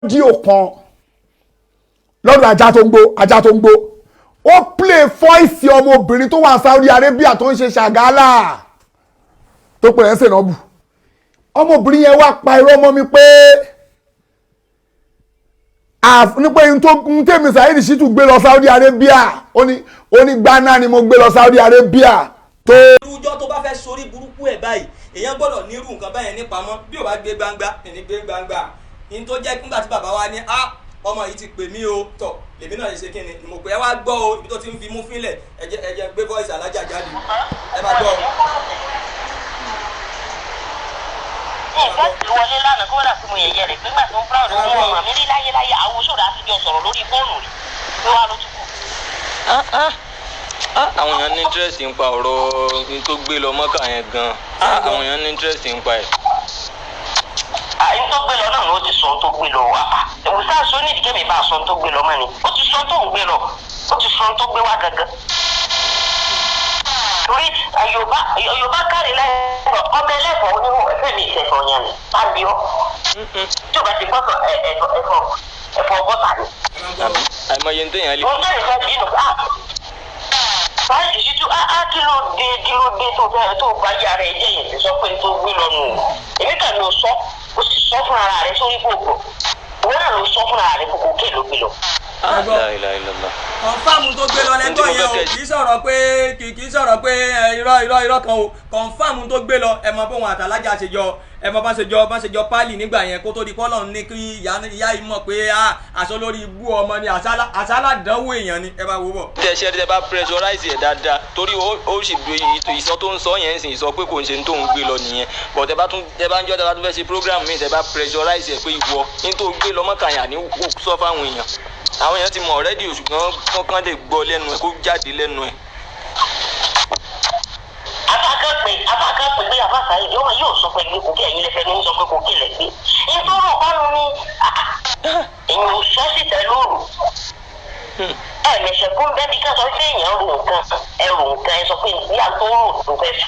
Audio kan lọ́dọ̀ ajá tó ń gbó, ajá tó ń gbó. Ó play voice ọmọbìnrin tó wà Saudi Arabia tó ń ṣe ṣàgálà, tó pè é sèǹọ́bù. Ọmọbìnrin yẹn wá pa irọ́ mọ́ mi pé ní pé n tó n tèmi Saheed Shittu gbé lọ Saudi Arabia, ó ní gbaná ni mo gbé lọ Saudi Arabia tó. Irújọ́ tó bá fẹ́ sórí burúkú ẹ̀ báyìí, èèyàn gbọ́dọ̀ nírú nǹkan báyẹn nípamọ́. Bí ò bá gbé gbangba, ìní gbé gbangba ní tó jẹ́. Nígbà tí bàbá wa ní á, ọmọ yìí ti pè mí o, tọ̀ lèmi náà ṣe kí ni mo pè é. Wá gbọ́ o, ibi tó ti ń fi mú fílẹ̀. Ẹ jẹ́ gbé voice alájà jáde, ẹ máa gbọ́ o. Nǹkan tí wọlé lánàá kó wọ́n fún mi yẹ̀yẹ́ rẹ̀ nígbà tó ń proud fún ọmọ mi rí láyé láyé. Àwọn oṣooṣù àtijọ́ sọ̀rọ̀ lórí fóònù rí ló wá lójú kù. Àwọn èèyàn ní interest nípa ọ̀rọ̀ n tó gbé lọ mọ́kà yẹn gan. Àwọn èèyàn ní interest nípa ẹ̀. Àyìn tó gbé lọ náà ló ti sọ tó gbé lọ wá. Ìwòsàn aṣọ ní ìdíkẹ́ mi bá a sọ tó gbé lọ mọ́ ni. Ó ti sọ tó ń gbé lọ, ó ti sọ tó gbé wá gangan. Torí Yorùbá kárí láyé, ọmọ ẹlẹ́fọ̀ọ́ onímọ̀ ẹ̀fẹ́ mi ìṣẹ̀fọ̀ yẹn ni tàbí ọ́ tí o bá ti gbọ́sọ̀ ẹ̀fọ́ bọ́tà ni. Àìmọye ní téèyàn lè. Mo jẹ́ ìfẹ́ bínú báyìí ṣíjú á. Kí ló dé? Kí ló dé tó fẹ́ tó bá yà rẹ̀ jẹ́ yẹn sọ pé tó gbé lọ nù? Èmi kàn ló sọ, ó sì sọ fún ara rẹ̀ sórí gbogbo òun náà ló sọ fún ara rẹ̀ kókó kí ló gbé lọ. La ilaha illallah. Confirm tó gbé lọ lẹ́gbọ́n yẹn o. Kì í sọ̀rọ̀ pé kì í sọ̀rọ̀ pé irọ́ irọ́ irọ́ kan o. Confirm tó gbé lọ, ẹ mọ bóun àtàlájà ṣe jọ, ẹ mọ bá ṣe jọ pálí nígbà yẹn, kó tó di kọ́lọ̀ ní kí ìyá yìí mọ̀ pé àṣọ lórí ibú ọmọ ni, àṣálà dánwò èèyàn ni. Ẹ bá wo bọ̀. Tẹ ṣe tẹ bá pressurize ẹ dáadáa, torí ó sì gbé ìsọ tó ń sọ yẹn ń sìn, ìsọ pé kò ń ṣe ní tóun gbé lọ nìyẹn. But tẹ bá tún tẹ bá ń jọ tẹ bá tún fẹ́ ṣe program mi, tẹ bá pressurize ẹ pé ìwọ ní tó gbé lọ mọ́kà yẹn, àní sọ fáwọn èèyàn. Àwọn èèyàn ti mọ̀ already o, ṣùgbọ́n wọ́n kàn lè gbọ́ lẹ́nu ẹ̀, kó jáde lẹ́nu ẹ̀. Apákan pé pé àbáṣà yìí yóò yóò sọ pé gbé kókè, ẹ̀yin lẹ́fẹ̀ẹ́ ní sọ pé kókè lẹ̀ gbé nítorí ọ̀pánu ni èèyàn ò sọ síta lóru. Ẹ mẹsẹ̀ fún bẹ́ẹ̀ bí ká sọ pé èèyàn rò nǹkan, ẹ rò nǹkan, ẹ sọ pé ìyá tó rò ló fẹ́ fi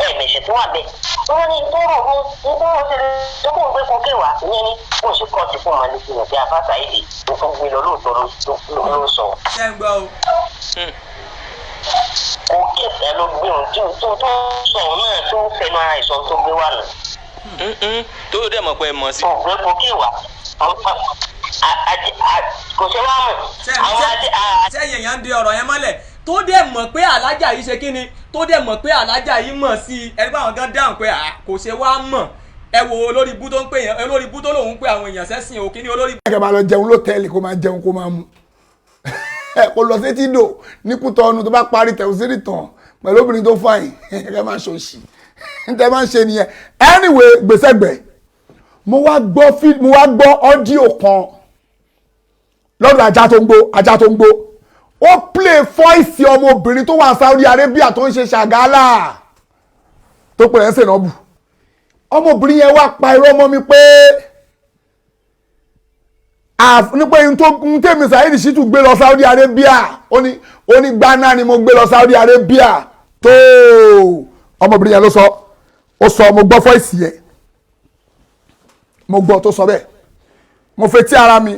ẹ mẹsẹ̀ tó wà bẹ́ẹ̀. Wọ́n ní tó rò ó ní tó rò ṣe tó kó ń gbé kókè wá, ìyẹn ni kó o ṣe kọ́ ti fún màálù fi hàn pé àbáṣà yìí nǹkan gbé lọ lóòótọ́ ló sọ. Ṣé ń gbọ́ o? Kókè ẹ ló gbé òun tó tó tó sọ òun náà tó fẹnu ara ìsọ tó gbé wà nù. Tó dẹ̀ mọ̀ pé ẹ mọ̀ sí. Kò gbé kókè wá, kò ṣe wá mọ̀. Àwọn adé. Sẹ́yìn èèyàn ń di ọ̀rọ̀ yẹn mọ́lẹ̀, tó dẹ̀ mọ̀ pé alájà yìí ṣe kí ni, tó dẹ̀ mọ̀ pé alájà yìí mọ̀ sí i. Ẹni pé àwọn gan dáhùn pé kò ṣe wá mọ̀. Ẹ wo olórí ibú tó ń pè yẹn, olórí ibú tó lòun ń pè àwọn èèyàn sẹ́sìn o. Kí ni olórí. Kẹ́ máa lọ jẹun lótẹ́ẹ̀lì, kó máa jẹun, kó máa mu, kó lọ sétí dò ní Kútọ́nù, tó bá parí tẹ̀síìrì tán pẹ̀lú obìnrin tó fàyìn, kẹ́ máa ṣòṣì tẹ́ máa ń ṣe nìyẹn. Anyway, gbèsègbè, mo wá gbọ́ audio kan lọ́dọ̀ ajá tó ń gbó, ajá tó ń gbó. Ó play voice ọmọbìnrin tó wà Saudi Arabia tó ń ṣe ṣàgálà, tó pè é sèǹọ́bù. Ọmọbìnrin yẹn wá pa irọ́ mọ́ mi pé ní pé n tó n tèmi Saheed Shittu gbé lọ Saudi Arabia, ó ní gbaná ni mo gbé lọ Saudi Arabia. Tó ọmọbìnrin yẹn ló sọ, ó sọ, mo gbọ́ voice yẹn, mo gbọ́ tó sọ bẹ́ẹ̀, mo fetí ara mi.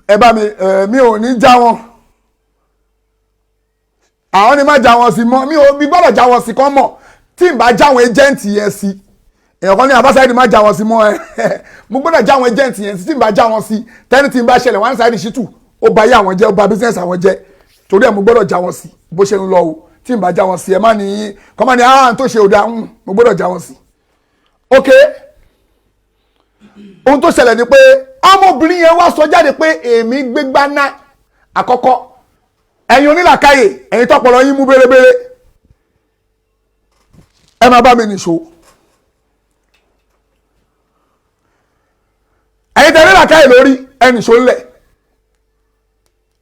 Ẹ bá mi ẹ, mi ò ní já wọn, àwọn ni má já wọn sí mọ́. Mi ò bí gbọ́dọ̀ já wọn sí kọ́ mọ̀. Tí n bá já àwọn agent yẹn sí, èèyàn kan ní abásáyé ni má já wọn sí mọ́ ẹ. Mo gbọ́dọ̀ já àwọn agent yẹn sí. Tí n bá já wọn sí, tẹ́ni tí n bá ṣẹlẹ̀, wọ́n á Saheed Shittu ó ba yé àwọn jẹ́, ó ba business àwọn jẹ́. Torí ẹ̀ mo gbọ́dọ̀ já wọn sí bó ṣe ń lọ o. Tí n bá já wọn sí, ẹ má ní kọ́ má ní ah tó ṣe ò dáa. Mo gbọ́dọ̀ já wọn sí. Ok, ohun tó ṣẹlẹ̀ ni pé ọmọbìnrin yẹn wá sọ jáde pé èmi gbégbá ná àkọ́kọ́. Ẹ̀yin onílàkàyè, ẹ̀yin tọpọlọ yín mú bérebére, ẹ máa bá mi nìṣó. Ẹ̀yin tẹ onílàkàyè lórí, ẹ nìṣó ńlẹ̀.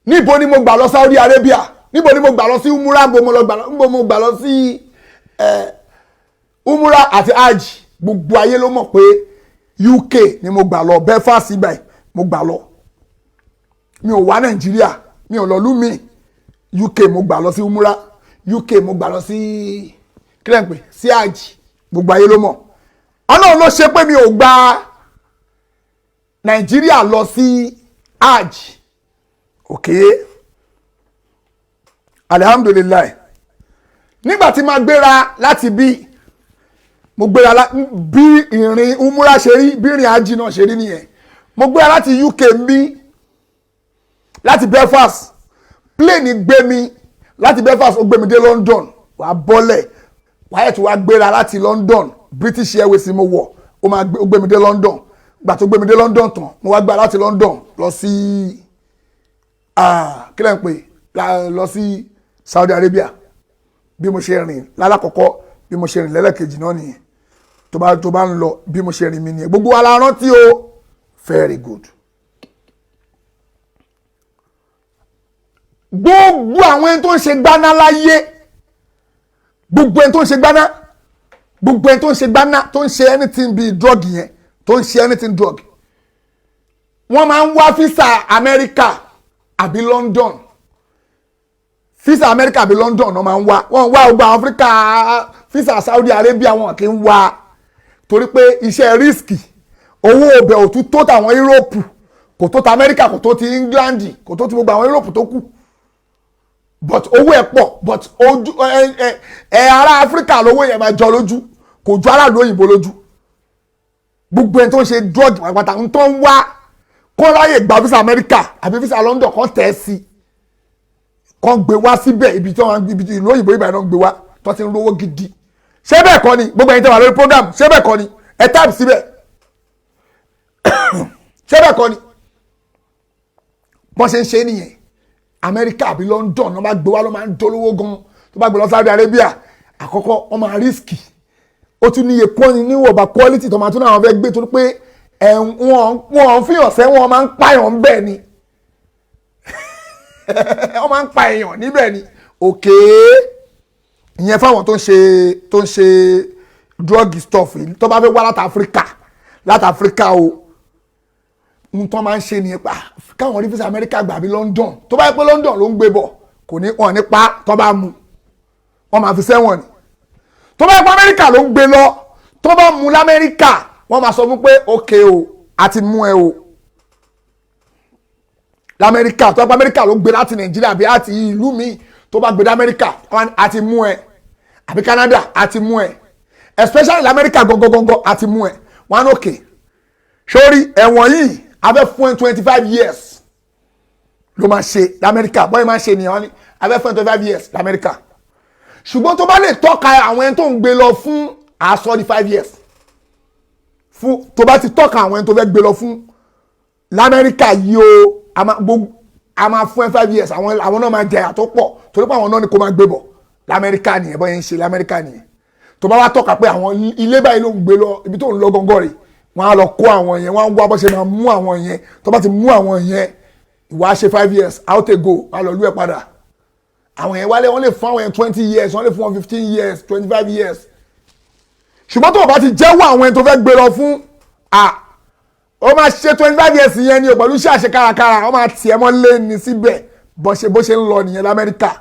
Níbo ni mo gbà lọ Saudi Arabia? Níbo ni mo gbà lọ sí umura? Níbo mo gbà lọ sí umura àti hajj? Gbogbo ayé ló mọ̀ pé UK ni mo gbà lọ, Belfast ibẹ̀ mo gbà lọ. Mi ò wá Nàìjíríà, mi ò lọ lú mi. UK mo gbà lọ sí umura, UK mo gbà lọ sí kílẹ̀ ń pè sí hajj. Gbogbo ayé ló mọ̀. Ọlọ́run ló ṣe pé mi ò gba Nàìjíríà lọ sí hajj. Ok, alihamudulilayi. Nígbà tí máa gbéra láti bí mo gbéra, bí ìrìn umura ṣe rí, bí ìrìn hajj náà ṣe rí nìyẹn. Mo gbéra láti UK bí láti Belfast, plane gbé mi láti Belfast, ó gbé mi dé London, wàá bọ́lẹ̀, wàá yẹ̀ tó wàá gbéra láti London. British Airways mo wọ̀, ó máa gbé mi dé London. Gbà tó gbé mi dé London tán, mo wá gbà láti London lọ sí, kí lẹ́ ń pè, lọ sí Saudi Arabia. Bí mo ṣe rìn lálákọ̀ọ́kọ́, bí mo ṣe rìn lẹ́lẹ́kejì náà nìyẹn. Tó bá ń lọ, bí mo ṣe rìn mi nìyẹn. Gbogbo wa la rántí o. Very good. Gbogbo àwọn ẹni tó ń ṣe gbaná láyé, gbogbo ẹni tó ń ṣe gbaná, gbogbo ẹni tó ń ṣe gbaná, tó ń ṣe anything bíi drug yẹn, tó ń ṣe anything drug, wọ́n máa ń wá físà Amẹ́ríkà àbí London. Físà Amẹ́ríkà àbí London wọ́n máa ń wá. Wọ́n wá gbogbo àwọn Áfíríkà, físà Saudi Arabia wọn kì í wá, torí pé iṣẹ́ risk, owó ọbẹ̀ òtún tó tàwọn Europe, kò tó ti Amẹ́ríkà, kò tó ti England, kò tó ti gbogbo àwọn Europe tó kù, but owó ẹ̀ pọ̀. But ojú ẹ ẹ ẹ ará Áfíríkà lówó yẹn máa jọ lójú, kò ju aráàlú òyìnbó lójú. Gbogbo ẹni tó ń ṣe drug pàápàá ń tó ń wá kó ráyè gba visa Amẹ́ríkà àbí visa London kan tẹ̀ ẹ́ sí, kan gbé wá síbẹ̀, ibi tí wọ́n, ibi ìlú òyìnbó ìbàdàn náà gbé wá tó ti ń rówó gidi. Ṣé bẹ́ẹ̀ kọ́ ni? Gbogbo ẹ̀yin tẹ́ wà lórí program, ṣé bẹ́ẹ̀ kọ́ ni? Ẹ type síbẹ̀, ṣé bẹ́ẹ̀ kọ́ ni? Bọ́n ṣe ń ṣe nìyẹn. Amẹ́ríkà àbí London ló máa gbé wá, ló máa ń dolówó gan. Tó bá gbé lọ Saudi Arabia, àkọ́kọ́ wọ́n máa risk, ó tún níye kọ́ni níwọ̀nba quality tó máa tún náà fẹ́ gbé, torí pé wọ́n fi hàn sẹ́, wọ́n máa ń pààyàn bẹ́ẹ̀ ni, wọ́n máa ń pa èèyàn níbẹ̀ ni. Òkè ìyẹn fáwọn tó ń ṣe drug stuff yìí, tó bá fẹ́ wá láti Áfíríkà, láti Áfíríkà o, ohun tó máa ń ṣe nìyẹn, pa káwọn rí visa Amẹ́ríkà gbà bí London. Tó bá yẹ pé London ló ń gbé bọ̀, kò ní wọn ní pa. Tó bá mú, wọ́n máa fi sẹ́wọ̀n ni. Tó bá yẹ pé Amẹ́ríkà ló ń gbé lọ, tó bá mú l'Amẹ́ríkà, wọ́n máa sọ fún pé ok o, a ti mú ẹ o l'Amẹ́ríkà. Tó bá pé Amẹ́ríkà ló gbé láti Nàìjíríà bí láti ìlú míì, tó bá gbé d'Amẹ́ríkà, a ti mú ẹ, àbí Canada, a ti mú ẹ. Especially l'Amẹ́ríkà gangan, a ti mú ẹ. Wọ́n á ní okay, sórí ẹ̀wọ̀n yìí, a fẹ́ fún ẹ, 25 years ló máa ṣe l'Amẹ́ríkà. Bọ́ọ̀ máa ṣe nìyẹn. Wọ́n ní a fẹ́ fún ẹ 25 years l'Amẹ́ríkà, ṣùgbọ́n tó bá lè tọ́ka àwọn ẹni tó ń gbé lọ fún, àsọ ní 5 years fún. Tó bá ti tọ́ka àwọn ẹni tó fẹ́ gbé lọ fún l'Amẹ́ríkà yìí o, a máa fún ẹ 5 years. Àwọn náà máa jẹ àtó pọ̀, torí pé àwọn náà ni kó máa gbé bọ̀ l'Amẹ́ríkà nìyẹn. Bọ́ yẹn ń ṣe l'Amẹ́ríkà nìyẹn. Tó bá wá tọ́ka pé àwọn ilé báyìí ló ń gbé lọ, ibi tó ń lọ gọ́ngọ́ rè, wọ́n á lọ kó àwọn yẹn, wọ́n á wá bó ṣe máa mú àwọn yẹn. Tó bá ti mú àwọn yẹn, ìwà ṣe 5 years out a go, wọ́n á lọ lú ẹ̀ padà. Àwọn yẹn wálé, wọ́n lè fún àwọn yẹn 20 years, wọ́n lè fún wọn 15 years, 25 years. Ṣùgbọ́n tó o bá ti jẹ́wọ́ àwọn ẹni tó fẹ́ gbé lọ fún, à ó máa ṣe 25 years yẹn ni o, pẹ̀lú iṣẹ́ àṣekárakára, ó máa tiẹ̀ mọ́ lé ní síbẹ̀. Bó ṣe ń lọ nìyẹn l'Amẹ́ríkà.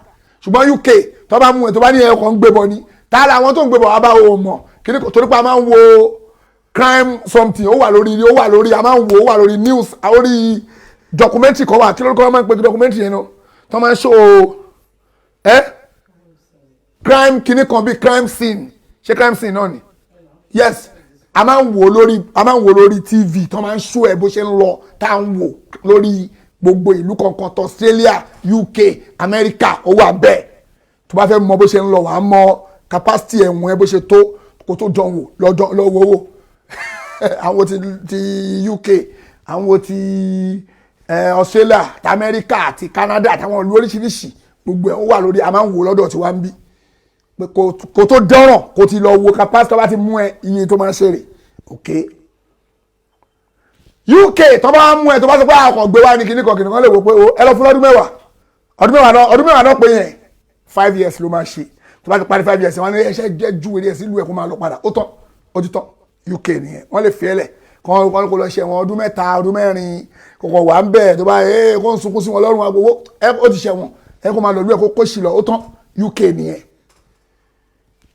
Ṣùgbọ́n UK, tó bá mú ẹ, tó bá ní ẹ̀kọ́ ń gbé bọ̀ ni, tá a làwọn tó ń gbé bọ̀ wá bá o mọ̀ kí ni, torí pé a máa ń wo crime something, ó wà lórí, a máa ń wo, ó wà lórí news, orí documentary kan wà. Kí lórúkọ wọn máa ń pè documentary yẹn náà tó máa ń show ẹ? Crime kíní kan bíi crime scene. Ṣé crime scene náà ni? Yes, a máa ń wò lórí TV tó máa ń show ẹ bó ṣe ń lọ, tá à ń wò lórí gbogbo ìlú kankan tó Australia, UK, America, ó wà bẹ́ẹ̀. Tó bá fẹ́ mọ bó ṣe ń lọ, wàá mọ capacity ẹ̀wọ̀n ẹ bó ṣe tó, kó tó dán wò lọ́dọ̀ lọ́wọ́ wò. Àwọn ti UK, àwọn ti Australia, ti America, ti Canada, àtàwọn ìlú oríṣiríṣi, gbogbo ẹ̀ ó wà lórí, a máa ń wò lọ́dọ̀ tí wàá ń bí pé kó tó dọ́ràn, kó ti lọ wo capacity, tó bá ti mú ẹ, iye tó máa ń ṣeré. Ok, UK, tó bá mú ẹ, tó bá sọ pé àwọn gbé wá ní kíní kan kíní kan, lè wò pé o ẹ lọ fún lọ́dún 10, ọdún 10 náà, ọdún 10 náà pé yẹn, 5 years ló máa ṣe. Tó bá ti parí 5 years, wọn ní ẹṣẹ jẹ ju eré ẹ sílùú ẹ, kó máa lọ padà. Ó tán, ó ti tán. UK nìyẹn. Wọ́n lè fi ẹ lẹ̀ kọ́ wọ́n kó lọ ṣe ẹ̀wọ̀n ọdún 3, ọdún 4, kòkò wà ń bẹ̀. Tó bá ẹ kó ń sunkún sí wọn lọ́rùn agbowó ẹ, ó ti ṣẹ̀wọ̀n ẹ, kó máa lọ lú ẹ, kó kó sì lọ. Ó tán, UK nìyẹn.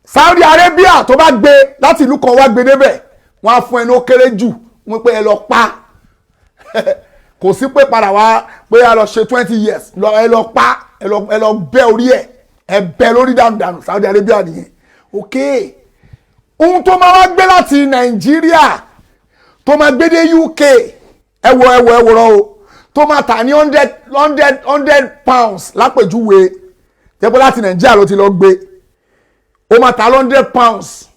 Saudi Arabia, tó bá gbé láti ìlú kan wá gbé débẹ̀, wọ́n á fún ẹ ní ó kéré jù, wọ́n pé ẹ lọ pa. Kò sí pé padà wá pé a lọ ṣe 20 years lọ. Ẹ lọ pa, ẹ lọ bẹ́ orí ẹ, ẹ bẹ́ lórí dànùdànù. Saudi Arabia nìyẹn. Ok, ohun tó máa wá gbé láti Nàìjíríà tó máa gbé dé UK, ẹ wo, ẹ wo, ẹ wòrán o, tó máa tà ní hundred hundred hundred pounds lápèjúwe, jẹ́ pé láti Nàìjíríà ló ti lọ gbé, ó máa tà £100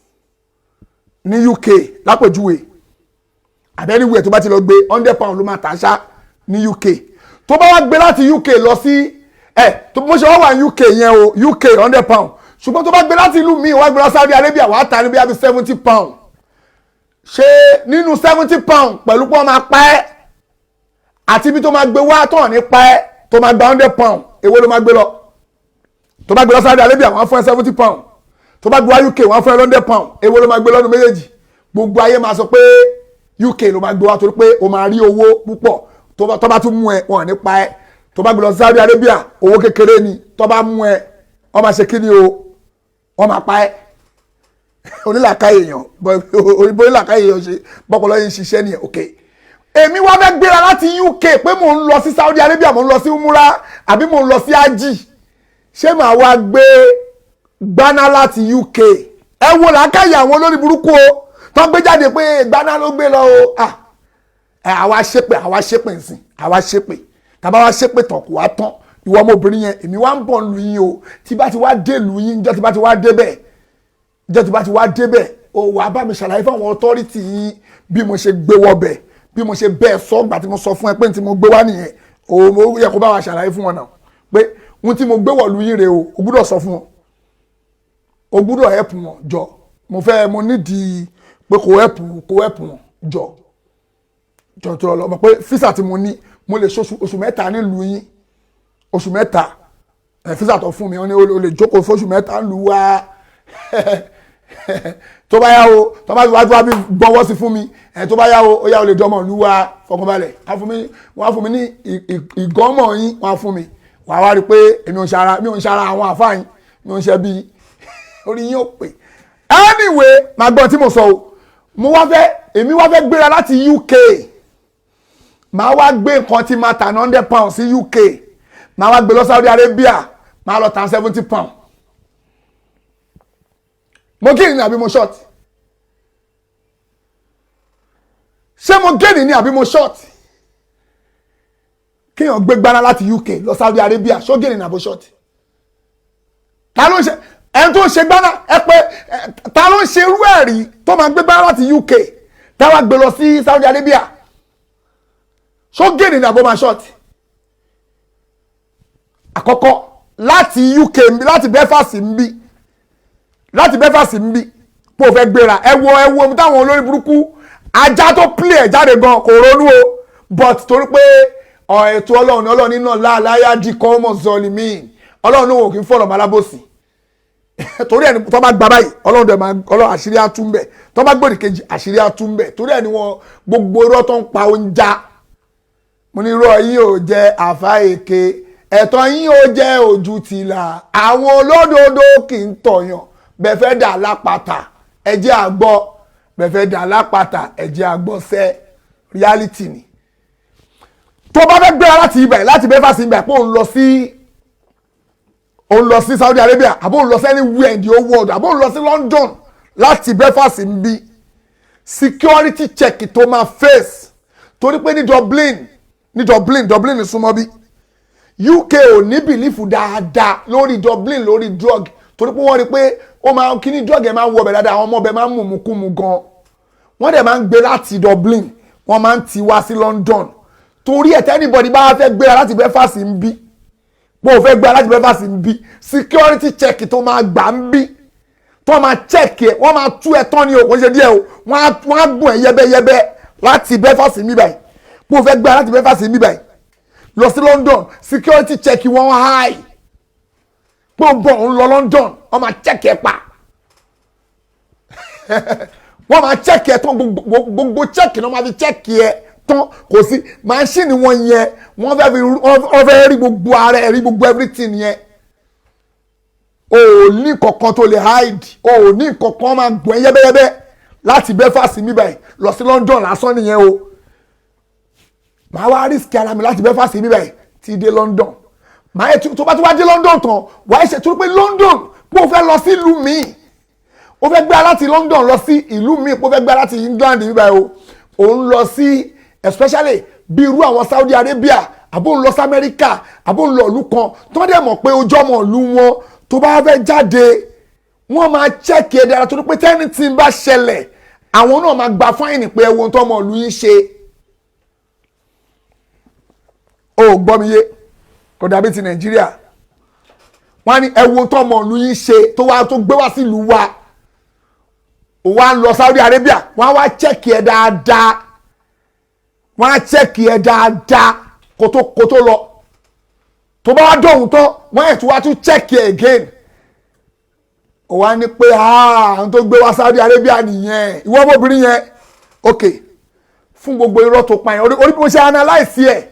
ní UK lápèjúwe, àbí anywhere tó bá ti lọ gbé, £100 ló máa tà ṣá ní UK. Tó bá wá gbé láti UK lọ sí ẹ tó bó ṣe wá wà ní UK yẹn o, UK £100, ṣùgbọ́n tó bá gbé láti ìlú míì wá gbé lọ Saudi Arabia, wàá tà ní bí i £70. Ṣé nínú £70 pẹ̀lú pé wọ́n máa pa ẹ́ àti ibi tó máa gbé wá tó ní pa ẹ́, tó máa gba £100, èwo ló máa gbé lọ? Tó bá gbé lọ Saudi Arabia, wọ́n á fún ẹ £70. Tó bá gbé wá UK, wọ́n á fún ẹ £100. Èwo ló máa gbé lọ́nu méjèèjì? Gbogbo ayé máa sọ pé UK ló máa gbé wá, torí pé o máa rí owó púpọ̀. Tó bá tún mú ẹ, wọn ò ní pa ẹ́. Tó bá gbé lọ Saudi Arabia, owó kékeré ni. Tó bá mú ẹ, wọ́n máa ṣe kí ni o? Wọ́n máa pa ẹ́. Onílàkàyè èèyàn, onílàkàyè èèyàn ṣe bọ́pọ̀lọ́ yìí ń ṣiṣẹ́ nìyẹn. Ok, èmi wá fẹ́ gbéra láti UK pé mò ń lọ sí Saudi Arabia, mò ń lọ sí umura àbí mò ń lọ sí ají. Ṣé màá wá gbé gbaná láti UK? Ẹ wo làákàyè àwọn olórí burúkú o, tó ń gbé jáde pé gbaná ló gbé lọ o. Ah, ẹ àwa ṣépè, àwa ṣépè nsìn, àwa ṣépè. Tàbá wa ṣépè tán, kò wá tán. Ìwọ ọmọbìnrin yẹn, èmi wá ń bọ̀ lu yín o. Tí bá ti wá dé lu yín, níjọ́ tí bá ti wá débẹ̀, níjọ́ tí bá ti wá débẹ̀ o, wàá bá mi ṣàlàyé fún àwọn authority yín bí mo ṣe gbé wọbẹ̀, bí mo ṣe bẹ́ẹ̀ sọ. Gbà tí mo sọ fún ẹ pé ní tí mo gbé wá nìyẹn o, mo yẹ kó bá wa ṣàlàyé fún wọn náà pé ohun tí mo gbé wọ̀lú yín rèé o. O gbúdọ̀ sọ fún wọn, o gbúdọ̀ help wọn. Jọ, mo fẹ́, mo nídìí pé kó help wọn. Jọ, jọ, tó lọ mọ̀ pé visa tí mo ní, mo lè ṣoṣù oṣù 3 nílùú yín, oṣù 3. Ẹ visa tó fún mi, wọ́n ní o lè jókòó fóṣù 3 nílùú wa. Tó bá yá o, tó bá wá tó bá bí gbọ́wọ́ sí fún mi ẹ, tó bá yá o, ó yá, o lè dọ́mọ̀ ìlú wa. Fọkànbalẹ̀, wọ́n á fún mi ní ìgọ́mọ̀ yín, wọ́n á fún mi. Wàá wá rí i pé èmi ò ń ṣara, mi ò ń ṣara àwọn àfáà yín, mi ò ń ṣe bí orí yín ò pè. Anyway, màá gbọ́n tí mo sọ o. Mo wá fẹ́, èmi wá fẹ́ gbéra láti UK, màá wá gbé nǹkan tí máa tà ní £100 sí UK, màá wá gbé lọ Saudi Arabia, màá lọ tà £70. Mo gain ni àbí mo short? Ṣé mo gain ni àbí mo short? Kéèyàn gbé gbaná láti UK lọ Saudi Arabia, ṣó gain ni àbó short? Ta ló ń ṣe ẹni tó ń ṣe gbaná ẹ pé ta ló ń ṣe irú ẹ̀ rí tó máa gbé gbaná láti UK táwa gbé lọ sí Saudi Arabia? Ṣó gain ni àbó máa short? Àkọ́kọ́, láti UK, láti Belfast ń bí, láti Belfast ń bí pé o fẹ́ gbéra, ẹ wo, ẹ wo omi táwọn olórí burúkú ajá tó play ẹ̀ jáde gan kò ronú o, but torí pé ètò Ọlọ́run ni. Ọlọ́run nínú láàláyà di kọ́mọ̀ zọlì míì. Ọlọ́run náà ò kí ń fọ̀rọ̀ malábòsí. Torí ẹni tó bá gba báyìí, Ọlọ́run dẹ̀ máa, Ọlọ́run, àṣírí á tú ń bẹ̀. Tó bá gbòdì kejì, àṣírí á tú ń bẹ̀. Torí ẹni wọn gbogbo irọ́ tó ń pa oúnjẹ, mo ní irọ́ yín ò jẹ́ àfa èké, ẹ̀tọ́ yín ò jẹ́ ojú tìlà. Àwọn olódodo kì í tọ̀yàn. Bẹ́ẹ̀ fẹ́ dà lápáta, ẹ jẹ́ àgbọ́. Bẹ́ẹ̀ fẹ́ dà lápáta, ẹ jẹ́ àgbọ́ sẹ́. Reality ni. Tó bá fẹ́ gbéra láti ibẹ̀, láti Belfast ibẹ̀, pé òun lọ sí Saudi Arabia, àbó òun lọ sí anywhere in the whole world, àbó òun lọ sí London láti Belfast ń bí, security check tó máa face, torí pé ní Dublin, Dublin ní súnmọ́ bí, UK ò ní belief dáadáa lórí Dublin lórí drug, torí pé wọ́n rí pé ó máa kíní drug ẹ̀ máa ń wọ ọbẹ̀ dáadáa, àwọn ọmọ ọbẹ̀ máa ń mú mú kú mu gan. Wọ́n dẹ̀ máa ń gbé láti Dublin, wọ́n máa ń ti wá sí London. Torí ẹ̀, anybody bá fẹ́ gbéra láti Belfast ń bí, bó o fẹ́ gbéra láti Belfast ń bí, security check tó máa gbà ń bí, tó máa check ẹ̀, wọ́n máa tú ẹ tán ni o. Kò ń ṣe díẹ̀ o. Wọ́n á gùn ẹ̀ yẹ́bẹ́yẹ́bẹ́ láti Belfast ń bí báyìí. Bó o fẹ́ gbéra láti Belfast ń bí báyìí lọ sí London, security check wọn high. Pé o bọ̀ ń lọ London, wọ́n máa check ẹ̀ pa, wọ́n máa check ẹ̀ tán. Gbogbo check náà máa fi check ẹ̀ tán. Kò sí machine wọn yẹn, wọ́n fẹ́ rí gbogbo ara ẹ̀, rí gbogbo everything yẹn. O ò ní kankan tó lè hide, o ò ní kankan. Máa gbọ̀n yẹ́bẹ́yẹ́bẹ́ láti Belfast mi báyìí lọ sí London lásán nìyẹn o. Màá wá risk ara mi láti Belfast níbẹ̀ yìí ti dé London. Màá yẹ tó bá tó wá dé London tán, wàá ṣe tó pé London pé o fẹ́ lọ sí ìlú míì, o fẹ́ gbé láti London lọ sí ìlú míì, pé o fẹ́ gbé láti England níbẹ̀ o, ò ń lọ sí, especially bí irú àwọn Saudi Arabia, àbó ń lọ sí Amẹ́ríkà, àbó ń lọ ìlú kan tó dẹ̀ mọ̀ pé ojú ọmọ ìlú wọn, tó bá fẹ́ jáde, wọ́n máa check ẹ̀ dára, torí pé tẹ́ni tí ń bá ṣẹlẹ̀, àwọn náà máa gba fine pé ẹ wo ohun tó ọmọ ìlú yín ṣe. O ò gbọ́ mi yé? Kò dàbí ti Nàìjíríà. Wọ́n á ní ẹ wo ohun tó ọmọ ìlú yín ṣe, tó wá tó gbé wá sílùú wa. Ó wá ń lọ Saudi Arabia, wọ́n á wá check ẹ̀ dáadáa, wọ́n á check ẹ̀ dáadáa kó tó lọ. Tó bá wá dọ̀hún tán, wọ́n ẹ̀ tún wá tún check ẹ̀ again. Ó wá ní pé àwọn tó gbé wá Saudi Arabia nìyẹn. Ìwọ ọmọbìnrin yẹn, ok, fún gbogbo irọ́ tó pa yẹn, orí bí mo ṣe analyse ẹ̀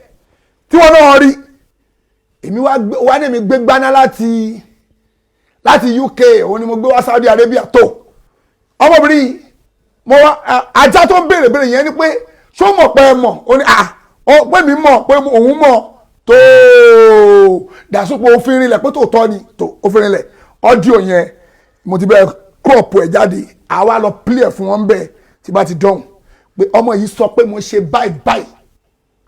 tí wọ́n náà rí, èmi wá ní mi gbé gbaná láti UK, òun ni mo gbé wá Saudi Arabia. Tó ọmọbìnrin yìí, mo wá ajá tó ń béèrè béèrè yẹn ni pé ṣó mọ̀ pé ẹ mọ̀? Ó ní à ó pé mi mọ̀, pé òun mọ̀. Tó dàsúpọ̀ òfin rinlẹ̀ pé tòótọ́ ni, tó òfin rinlẹ̀. Audio yẹn, mo ti bẹ́ẹ̀ crop ẹ̀ jáde, àwa lọ play ẹ̀ fún wọn bẹ́ẹ̀ tí bá ti dọ̀hùn pé ọmọ yìí sọ pé mo ṣe báyìí báyìí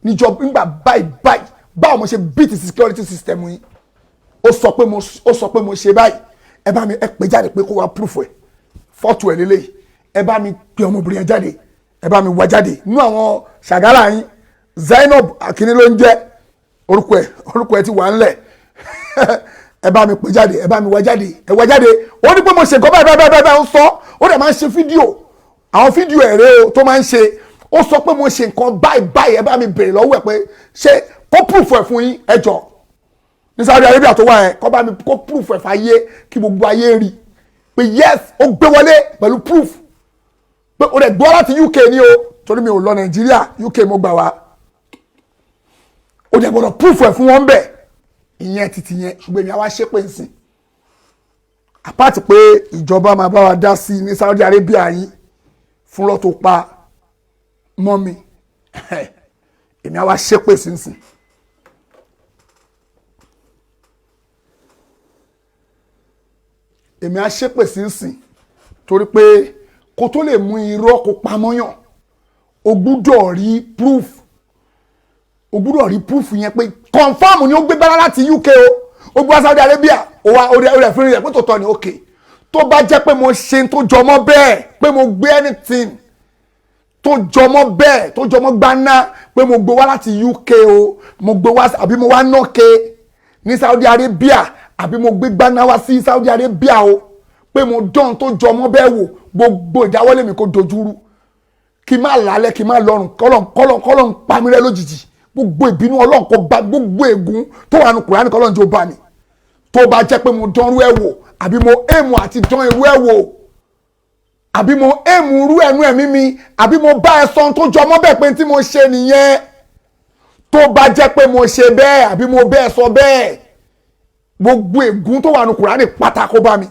níjọ nígbà báyìí báyìí, báwo mo ṣe beat security system yìí. Ó sọ pé mo ṣe báyìí. Ẹ bá mi ẹ pè jáde pé kó wá proof ẹ, fọ́tò ẹ lélẹ́yìí. Ẹ bá mi pe ọmọbìnrin yẹn jáde, ẹ bá mi wá jáde nínú àwọn ṣàgálà yín. Zainab Akínní ló ń jẹ́ orúkọ ẹ, orúkọ ẹ ti wà ńlẹ̀. Ẹ bá mi pè jáde, ẹ bá mi wá jáde, ẹ wá jáde. Ó ní pé mo ṣe nǹkan báyìí báyìí báyìí báyìí. Ń sọ, ó dẹ̀ máa ń ṣe fídíò, àwọn fídíò ẹ̀rẹ́ o tó máa ń ṣe. Ó sọ pé mo ṣe nǹkan báyìí báyìí. Ẹ bá mi bèrè lọ́wọ́ ẹ̀ pé ṣé kó proof ẹ̀ fún yín. Ẹ jọ, ní Saudi Arabia tó wà yẹn, kó bá mi kó proof ẹ̀ fàyè kí gbogbo ayé rí pé yes, ó gbé wọlé pẹ̀lú proof pé ó dẹ̀ gbọ́ láti UK ní o, torí mi ò lọ Nàìjíríà, UK mo gbà wá. Ó dẹ̀ gbọ́dọ̀ proof ẹ̀ fún wọn bẹ́ẹ̀. Ìyẹn títí yẹn, ṣùgbọ́n èmi àwa ṣépè ń sìn àpáàtì pé ìjọba máa bá wa dá sí ní Saudi Arabia yín fún lọ́ tó pa mọ́ mi. Èmi àwa ṣépè sínsìn. Èmi á ṣépè sínsìn torí pé kó tó lè mú irọ́ kó pamọ́ yàn, o gbúdọ̀ rí proof, o gbúdọ̀ rí proof yẹn pé confirm ni ó gbé bára láti UK o, ó gbé wá Saudi Arabia, ó wá orí rẹ̀ fún rẹ̀ pé tòótọ́ ni. Ok, tó bá jẹ́ pé mo ṣe tó jọmọ́ bẹ́ẹ̀, pé mo gbé anything tó jọmọ́ bẹ́ẹ̀, tó jọmọ́ gbaná, pé mo gbé wá láti UK o, mo gbé wá àbí mo wá nọ́ọ̀kẹ́ ní Saudi Arabia, àbí mo gbé gbaná wá sí Saudi Arabia o, pé mo dán tó jọmọ́ bẹ́ẹ̀ wò, gbogbo ìdáwọ́lé mi kò dojúrú, kí n má lálẹ́, kí n má lọ́rùn, kọ́lọ̀ kọ́lọ̀ kọ́lọ̀ ń pa mí rẹ́ lójijì. Gbogbo ìbínú Ọlọ́run kó bá, gbogbo ègún tó wà nù Kùránì, kọ́lọ́run jẹ́ ó bá mi. Tó bá jẹ́ pé mo dánrú ẹ̀ wò, àbí mo èèmù àti dán irú ẹ̀ wò, àbí mo èèmù irú ẹnu ẹ̀mí mi, àbí mo bá ẹ sọ tó jọmọ́ bẹ́ẹ̀ pé tí mo ṣe nìyẹn, tó bá jẹ́ pé mo ṣe bẹ́ẹ̀ àbí mo bẹ́ẹ̀ sọ bẹ́ẹ̀, gbogbo ègún tó wà nù Kùránì pátá kó bá mi.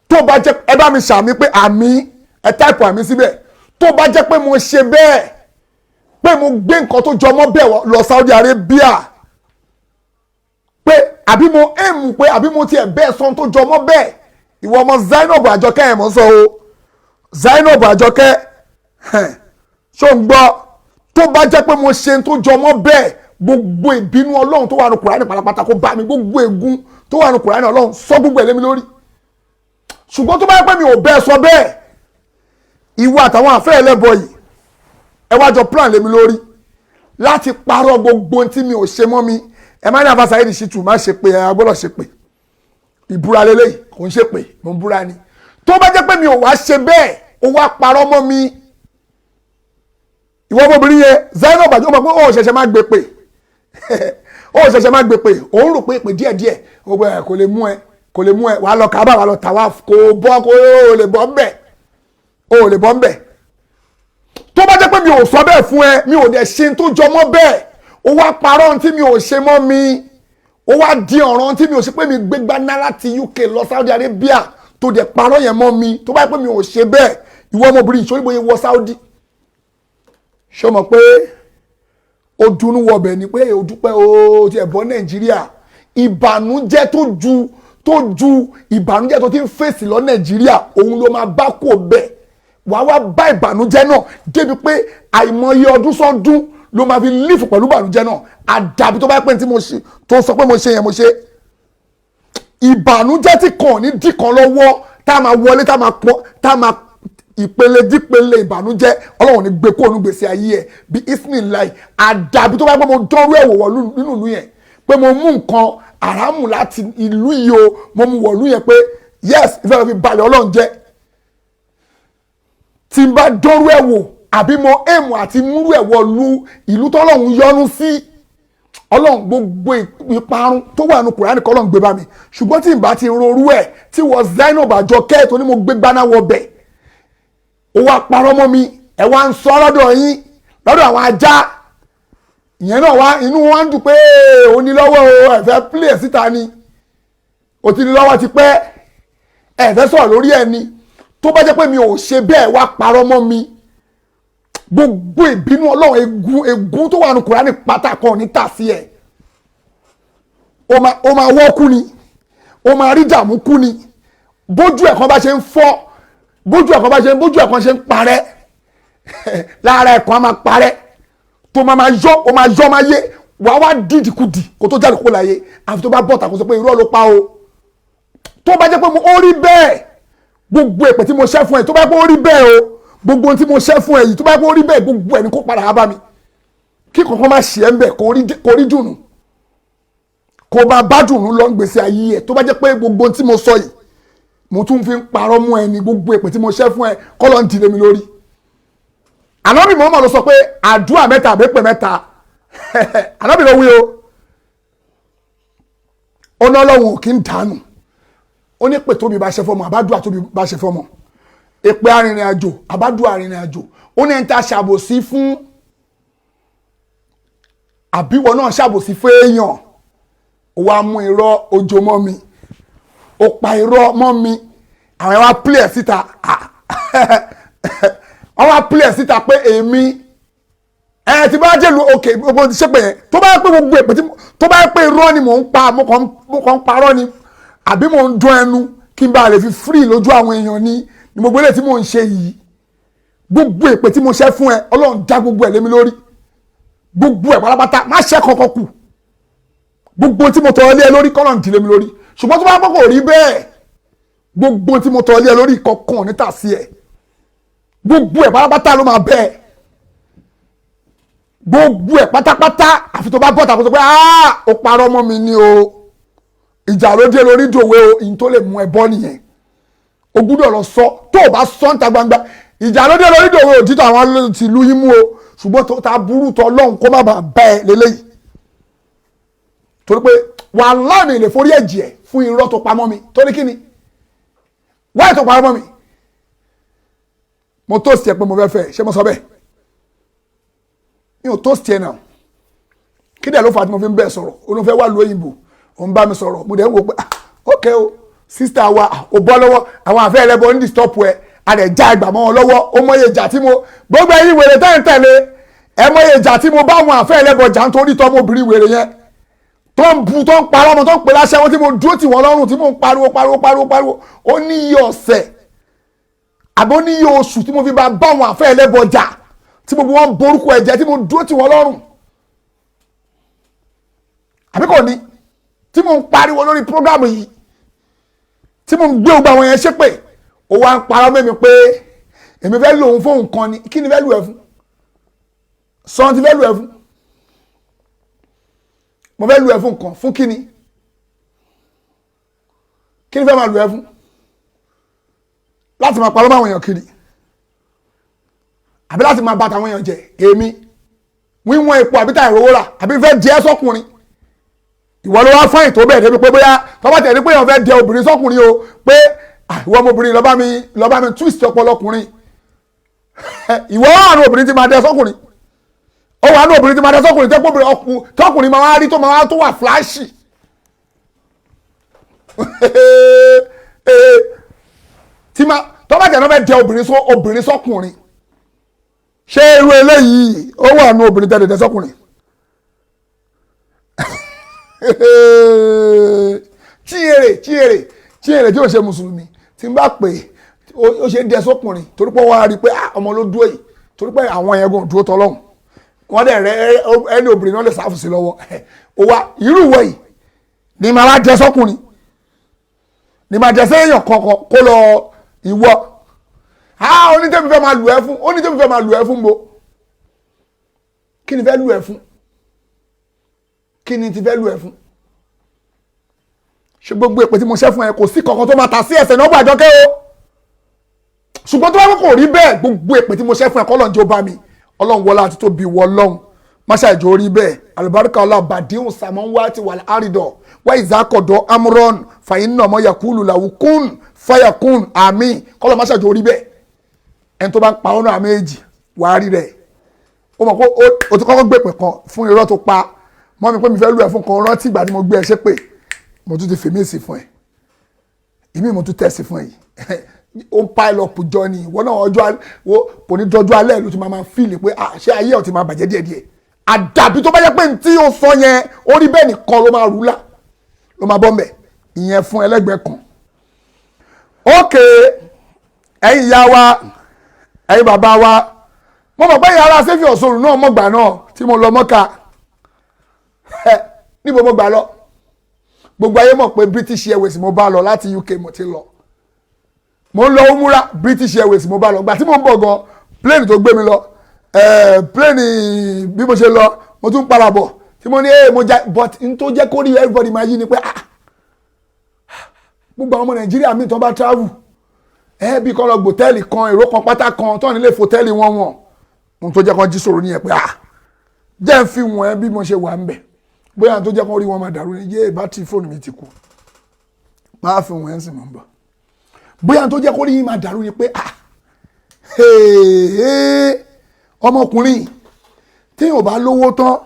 Tó bá jẹ́, ẹ bá mi ṣàmì pé àmì, ẹ type àmì síbẹ̀. Tó bá jẹ́ pé mo ṣe bẹ́ẹ̀, pé mo gbé nǹkan tó jọmọ́ bẹ́ẹ̀ lọ Saudi Arabia, pé àbí mo èèmù pé àbí mo tiẹ̀ bẹ́ẹ̀ sọ tó jọmọ́ bẹ́ẹ̀, ìwọ ọmọ Zainab Àjọkẹ́ ẹ̀ mọ́ sọ o, Zainab Àjọkẹ́, ṣó ń gbọ́? Tó bá jẹ́ pé mo ṣe tó jọmọ́ bẹ́ẹ̀, gbogbo ìbínú Ọlọ́run tó wà ní Kùránì pátápátá kó bá mi. Gbogbo ègún tó wà ní Kùránì, Ọlọ́run sọ gbogbo ẹ̀ lé mi lórí. Ṣùgbọ́n tó bá yẹ pé mi ò bẹ́ẹ̀ sọ bẹ́ẹ̀, ìwọ àtàwọn àfẹ́ ẹlẹ́bọ yìí, ẹ wá jọ plan lé mi lórí láti parọ́ gbogbo ohun tí mi ò ṣe mọ́ mi. Ẹ má ní àfa Saheed Shittu má ṣe pé, ẹ gbọ́dọ̀ ṣe pé ìbúra lélẹ́yìí, kò ń ṣe pé mo ń búra ni. Tó bá jẹ́ pé mi ò wá ṣe bẹ́ẹ̀, ó wá parọ́ mọ́ mi, ìwọ ọmọbìnrin yẹn, Zainab àjọ mọ̀ pé ó ṣẹ̀ṣẹ̀ má gbé pé, ó ṣẹ̀ṣẹ̀ má gbé pé, òun rò pé pé díẹ̀díẹ̀ gbogbo ẹ̀ kò lè mú ẹ, kò lè mú ẹ. Wàá lọ Kábà, wàá lọ tàwa, kò bọ́, kò lè bọ́ ńbẹ̀, ó lè bọ́ ńbẹ̀. Tó bá jẹ́ pé mi ò sọ bẹ́ẹ̀ fún ẹ, mi ò dẹ̀ ṣe tó jọ mọ́ bẹ́ẹ̀, ó wá parọ́ ohun tí mi ò ṣe mọ́ mi, ó wá di ọ̀ràn tí mi ò ṣe, pé mi gbégbá ná láti UK lọ Saudi Arabia, tó dẹ̀ parọ́ yẹn mọ́ mi, tó bá jẹ́ pé mi ò ṣe bẹ́ẹ̀, ìwọ ọmọbìnrin, ìṣòrí bóyá wọ Saudi, ṣé o mọ̀ pé Ó dunnú wọbẹ̀ ni pé ó dúpẹ́ o ti ẹ̀ bọ́ Nàìjíríà. Ìbànújẹ́ tó ju ìbànújẹ́ tó ti ń fèsì lọ Nàìjíríà, òun ló máa bá kó bẹ́ẹ̀. Wàá wá bá ìbànújẹ́ náà débi pé àìmọye ọdún sọ́dún ló máa fi live pẹ̀lú ìbànújẹ́ náà. Àdàbí tó bá pẹ́ tí mo ṣe tó sọ pé mo ṣe yẹn, mo ṣe. Ìbànújẹ́ tí kàn ní dìkan lọ́wọ́, tá a máa wọlé, tá a máa pọ́n, tá a máa ìpele dípele ìbànújẹ́, Ọlọ́run ní gbé kó onú gbèsè ayé ẹ̀ bí ismin lai. Àdàbí tó bá pẹ́ mo dánrú ẹ̀wò wọ̀lú nínú ìlú yẹn, pé mo mú nǹkan àràmù láti ìlú yìí o, mo mú wọ̀lú yẹn pé yes, ìfẹ́ lọ fi balẹ̀ Ọlọ́run jẹ́. Tí n bá dánrú ẹ̀wò àbí mo èèmù àti múrú ẹ̀wọ̀ lu ìlú tọ́lọ́run yọ́nú sí, Ọlọ́run, gbogbo ìparun tó wà nù Kùránì kọ́ Ọlọ́run gbé bá mi. Ṣùgbọ́n tí n bá ti rorú ẹ̀ tí wọ́n Zainab Àjọkẹ́ tó ní mo gbé gbaná wọ bẹ̀, ó wá parọ́ mọ́ mi, ẹ̀ wá ń sọ lọ́dọ̀ yín, lọ́dọ̀ àwọn ajá ìyẹn náà wá, inú wọn ń dùn pé ó ní lọ́wọ́ o. Ẹ fẹ́ play ẹ̀ síta ni, ó ti ní lọ́wọ́ ti pẹ́, ẹ fẹ́ sọ̀rọ̀ lórí ẹ̀ ni. Tó bá jẹ́ pé mi ò ṣe bẹ́ẹ̀, wá parọ́ mọ́ mi, gbogbo ìbínú Ọlọ́run, ègún tó wà ní Kùránì pátákó ní tà sí ẹ̀. Ó máa wọ́ kú ni, ó máa rí dààmú kú ni. Bójú ẹ̀kan bá ṣe ń fọ́, bójú ẹ̀kan bá ṣe ń bójú ẹ̀kan ṣe ń parẹ́ lára ẹ̀kan á máa parẹ́, tó máa yọ, ó máa yọ, máa yé wàá wá dìdìkudì kó tó jáde kó láyé. Àfi tó bá bọ̀ tàkó sọ pé irọ́ ló pa o. Tó bá jẹ́ pé ó rí bẹ́ẹ̀, gbogbo èpè tí mo ṣẹ́ fún ẹ, tó bá jẹ́ pé ó rí bẹ́ẹ̀ o, gbogbo ohun tí mo ṣẹ́ fún ẹ yìí, tó bá jẹ́ pé ó rí bẹ́ẹ̀, gbogbo ẹ̀ ní kó padà wá bá mi, kí kankan má ṣe ẹ́ ń bẹ̀, kó rí dùnú, kó máa bá dùnú lọ ń gbèsè ayé ẹ. Tó bá jẹ́ pé gbogbo ohun tí mo sọ yìí, mo tún fi ń parọ́ mú ẹ ní, gbogbo èpè tí mo ṣẹ́ fún ẹ, kọ́ ló ń dìde mi lórí. Ànábì Muhammad ló sọ pé àdúrà mẹ́ta àbẹ́pẹ̀ mẹ́ta, Ànábì ló wí o. Ó ní Ọlọ́run ò kí ń dànù. Ó ní pè tóbi bá ṣe fọmọ, àbádùá tóbi bá ṣe fọmọ, èpè arìnrìn àjò, àbádùá arìnrìn àjò. Ó ní ẹni tá a ṣàbòsí fún, àbíwọ náà ṣàbòsí fún èèyàn, ó wá mú irọ́ ojo mọ́ mi, ó pa irọ́ mọ́ mi, àwọn ẹ̀ wá play ẹ̀ síta. Wọ́n wá play ẹ̀ síta pé èmi ẹ ti bá jẹ́ lu òkè gbogbo ti ṣépè yẹn. Tó bá yẹ pé gbogbo èpè tí tó bá yẹ pé irọ́ ni mò ń pa, mo kàn ń parọ́ ni, àbí mò ń dún ẹnu kí n bá lè fi free lójú àwọn èèyàn ni gbogbo eléyìí tí mò ń ṣe yìí, gbogbo èpè tí mo ṣẹ́ fún ẹ, Ọlọ́run já gbogbo ẹ̀ lé mi lórí, gbogbo ẹ̀ pátápátá, má ṣẹ́ kankan kù. Gbogbo tí mo tọrọ lé ẹ lórí, kọ́lọ̀ ń dì lé mi lórí. Ṣùgbọ́n tó bá pọ̀ kò rí bẹ́ẹ̀, gbogbo tí mo tọrọ lé ẹ lórí kankan níta sí ẹ, gbogbo ẹ̀ pátápátá ló máa bẹ́ẹ̀, gbogbo ẹ̀ pátápátá. Àfi tó bá bọ̀ tàbí tó pé aaa, ó parọ́ mọ́ mi ni o, ìjà ló dé lórí ìdòwe o. Ìyìn tó lè mú ẹ bọ́ nìyẹn. O gbúdọ̀ lọ sọ. Tó o bá sọ níta gbangba, ìjà ló dé lórí ìdòwe òtítọ́ àwọn ti lu yín mú o. Ṣùgbọ́n tó ta burú tọ́ Ọlọ́run kó má bàa bá ẹ lélẹ́yìí, torí pé wàhálà mi lè forí ẹ̀jẹ̀ ẹ̀ fún irọ́ tó pamọ́ mi. Torí kí ni wáyé tó pamọ́ mi? Mo toast ẹ pé mo fẹ́ fẹ́, ṣé mo sọ bẹ́ẹ̀? Mi ò toast ẹ náà. Kí dẹ̀ ló fà á tí mo fi ń bẹ́ẹ̀ sọ̀rọ̀? Ó ló fẹ́ wà lóyìnbó, ó ń bá mi sọ̀rọ̀, mo dẹ̀ ń wò pé ah, ok o, sister wa, ò bọ́ lọ́wọ́ àwọn àfẹ́ ẹlẹ́bọ ń disturb ẹ, a dẹ̀ já ìgbà mọ́ wọn lọ́wọ́. Ó mọye ìjà tí mo gbogbo ẹ̀yin wèrè tẹ́ ń tẹ̀lé ẹ, mọye ìjà tí mo bá àwọn àfẹ́ ẹlẹ́bọ jà nítorí tọmọbìnrin wèrè yẹn tó ń bu, tó ń parọ́ ọmọ, tó ń pè láṣẹ wọn, tí mo dúró tì wọ́n lọ́rùn, tí mo ń pariwo pariwo pariwo pariwo. Ó ní iye ọ̀sẹ̀ àbí ó ní iye oṣù tí mo fi bá àwọn àfẹ́ ẹlẹ́bọ jà, tí gbogbo wọn borúkọ ẹ̀jẹ̀, tí mo dúró tì wọ́n lọ́rùn, àbí kò ní, tí mo ń pariwo lórí program yìí, tí mo ń gbé gbogbo àwọn yẹn ṣépè. Ó wá ń parọ́ mẹ́mi pé èmi fẹ́ lòun fóun kan ni. Kí ni fẹ́ lù ẹ́ fún? Sọ́n ti fẹ́ lù ẹ́ fún? Mo fẹ́ lù ẹ́ fún nǹkan fún kí ni? Kí ni fẹ́ máa lù ẹ́ fún? Láti máa parọ́ máwọn èèyàn kiri, àbí láti máa bàtà àwọn èèyàn jẹ? Èmi wíwọ́n epo, àbí táyà ìrówó rà, àbí fẹ́ jẹ́ sọ́kùnrin? Ìwọ ló wá fáyìn tó bẹ́ẹ̀ débi pé bóyá tọ́ba tẹ̀ ní pé èèyàn fẹ́ jẹ obìnrin sọ́kùnrin o, pé ìwọ ọmọbìnrin, lọ́ba mi twist ọpọlọkùnrin. Ìwọ wà ní obìnrin tí máa dẹ sọ́kùnrin, ó wà ní obìnrin tí máa dẹ sọ́kùnrin, tẹ́kùnrin tọkùnrin máa wá rí, tó máa wá tó wà flashy tí máa tọ́ba tẹ̀ ní wọ́n fẹ́ jẹ obìnrin sọ obìnrin sọ́kùnrin. Ṣé irú eléyìí ó wà ní obìnrin tẹ́lẹ̀ dẹ sọ́kùnrin? Chinyere, Chinyere, Chinyere tí ó ṣe mùsùlùmí, tí n bá pè é, ó ṣe dẹ sọkùnrin torí pé wọ́n á rí i pé ọmọ ló dúró yìí, torí pé àwọn yẹn gan dúró tọ́lọ́hún, wọ́n dẹ̀ rẹ ẹni obìnrin náà lè sáfù sí lọ́wọ́. Ó wá irú ìwọ yìí ni màá wá dẹ sọkùnrin, ni màá dẹ sẹ́yìn kankan kó lọ ìwọ. Onítẹ̀mí fẹ́ máa lù ẹ́ fún, onítẹ̀mí fẹ́ máa lù ẹ́ fún bo. Kí ni fẹ́ lù ẹ́ fún? Kí ni ti fẹ́ lù ẹ́ fún? Ṣé gbogbo èpè tí mo ṣẹ́ fún ẹ kò sí kankan tó máa ta sí ẹsẹ̀ náà Àjọkẹ́ o? Ṣùgbọ́n tó bá kò rí bẹ́ẹ̀, gbogbo èpè tí mo ṣẹ́ fún ẹ kọ́lọ́n jẹ́ ó bá mi. Ọlọ́run wọlá àti tóbi wọ Ọlọ́run. Máṣá ìjọ orí bẹ́ẹ̀. Àlùbáríkà ọlá bàdíhùn sàmọ́ wá ti wà láàrídọ̀. Wá ìzákọ̀dọ̀ amúrọ̀n fàyín náà mọ́ yakulu làwùkún fàyàkún àmín. Kọ́lọ́ máṣá ìjọ orí bẹ́ẹ̀. Ẹni tó bá ń pa ọ́nà àmì èjì wàá rí rẹ̀. Ó mọ̀ pé o ti kọ́kọ́ gbèpè kan fún irọ́ tó pa. Mọ́ mi pé mi fẹ́ lù ẹ́ fún kan, rántí ìgbà tí mo gbé ẹ ṣépè. Mo tún ti fèmí sí fún ẹ. Ìmí mo tún tẹ̀sí fún ẹ yìí. Ó ń pile up jọ ni. Ìwọ náà ọjọ́ wo kò ní dọjú alẹ́ ló ti máa fíìlì pé ṣé ayé ọ̀ ti máa bàjẹ́ díẹ̀díẹ̀. Àdàbí tó bá yẹ pé ní tí ó sọ yẹn ó rí bẹ́ẹ̀ nìkan ló máa rúlà ló máa bọ́ mbẹ̀. Ìyẹn fún ẹlẹ́gbẹ̀ẹ́ kan. Ókè, ẹ̀yin ìyá wa, ẹ̀yin bàbá wa, mo mọ̀ pé ìyá ara Sẹ́fì Ọ̀ṣọ́rù náà mọ̀gbà náà tí mo lọ Mọ́kà. Níbo mo gbà lọ? Gbogbo ayé mọ̀ pé British Airways mo bá lọ láti UK mo ti lọ. Mo ń lọ Umura, British Airways mo bá lọ. Gbà tí mo ń bọ̀ gan, plane tó gbé mi lọ, plane bí mo ṣe lọ, mo tún padà bọ̀. Tí mo ní mo já, but n tó jẹ́ kó rí everybody máa yí ni pé gbogbo àwọn ọmọ Nàìjíríà míì tó bá travel, bí kan lọ gbòtẹ́ẹ̀lì kan, èrò kan pátá kan, tó nílé fòtẹ́ẹ̀lì wọn wọ̀n. Ohun tó jẹ́ kó jí sọ̀rọ̀ nìyẹn pé jẹ́ ń fi wọ̀n ẹ́ bí mo ṣe wà ń bẹ̀. Bóyá tó jẹ́ kó rí wọn máa dàrú ni, yé bátìrì fóònù mi ti kú. Máa fi wọ̀n ẹ́ sì mọ̀ ń bọ̀. Bóyá tó jẹ́ kó rí yín máa dàrú ni pé ọmọkùnrin tí yóò bá lówó tán,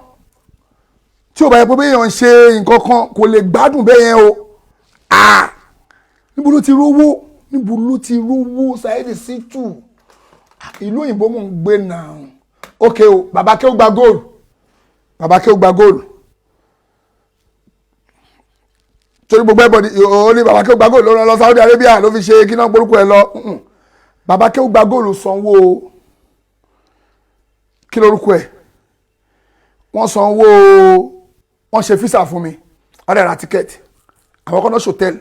tí ò bá yẹ pé béèyàn ń ṣe nǹkan kan kò lè gbádùn bẹ́ẹ̀ yẹn o. Níbo ló ti rówó? Níbo ló ti rówó Saheed Shittu? Ìlú òyìnbó mò ń gbé náà. Ok o, bàbá kí ó gba góòlù. Bàbá kí ó gba góòlù. Torí gbogbo everybody ó ní bàbá kí ó gba góòlù ló rán lọ Saudi Arabia ló fi ṣe kí náà porúkọ ẹ lọ. Bàbá kí ó gba góòlù sanwó kí lórúkọ ẹ? Wọ́n sanwó, wọ́n ṣe físà fún mi, wọ́n dẹ̀ ra tíkẹ́ẹ̀tì. Àwọn kan náà ṣe hòtẹ́ẹ̀lì.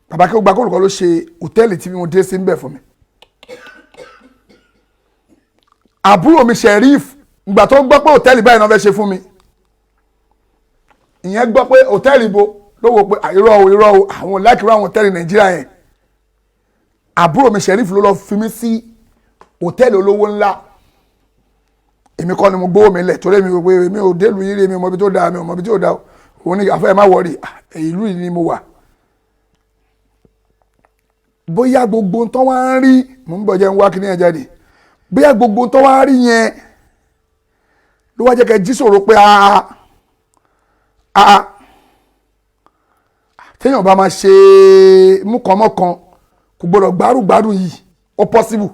Bàbá kí ó gba góòlù kan ló ṣe hòtẹ́ẹ̀lì tí mo dé sí ń bẹ̀ fún mi. Àbúrò mi Sheriff, ìgbà tó gbọ́ pé hòtẹ́ẹ̀lì báyìí náà fẹ́ ṣe fún mi, ìyẹn gbọ́ pé hòtẹ́ẹ̀lì bo ló wò pé irọ́ o, irọ́ o, àwọn láìkí àwọn hòtẹ́ẹ̀lì Nàìjíríà yẹn. Àbúrò mi Sheriff ló lọ fi mí sí hòtẹ́ẹ̀lì olówó ńlá. Èmi kọ́ ni mo gbówó mi lẹ̀ torí mi pé mi ò délùú yín rí, mi ò mọ ibi tó dáa, mi ò mọ ibi tí ò dáa. Òun ní àfẹ́ má wọrí, ìlú yìí ni mo wà. Bóyá gbogbo tó wá ń rí, mò ń bọ̀ jẹ́ ń wá kíní ẹ̀ jáde. Bóyá gbogbo tó wá ń rí yẹn ló wá jẹ́ kẹ́ jí sọ̀rọ̀ pé téèyàn bá máa ṣe múkànmọ́kan kò gbọdọ̀ gbárùgbárù yìí, ó possible.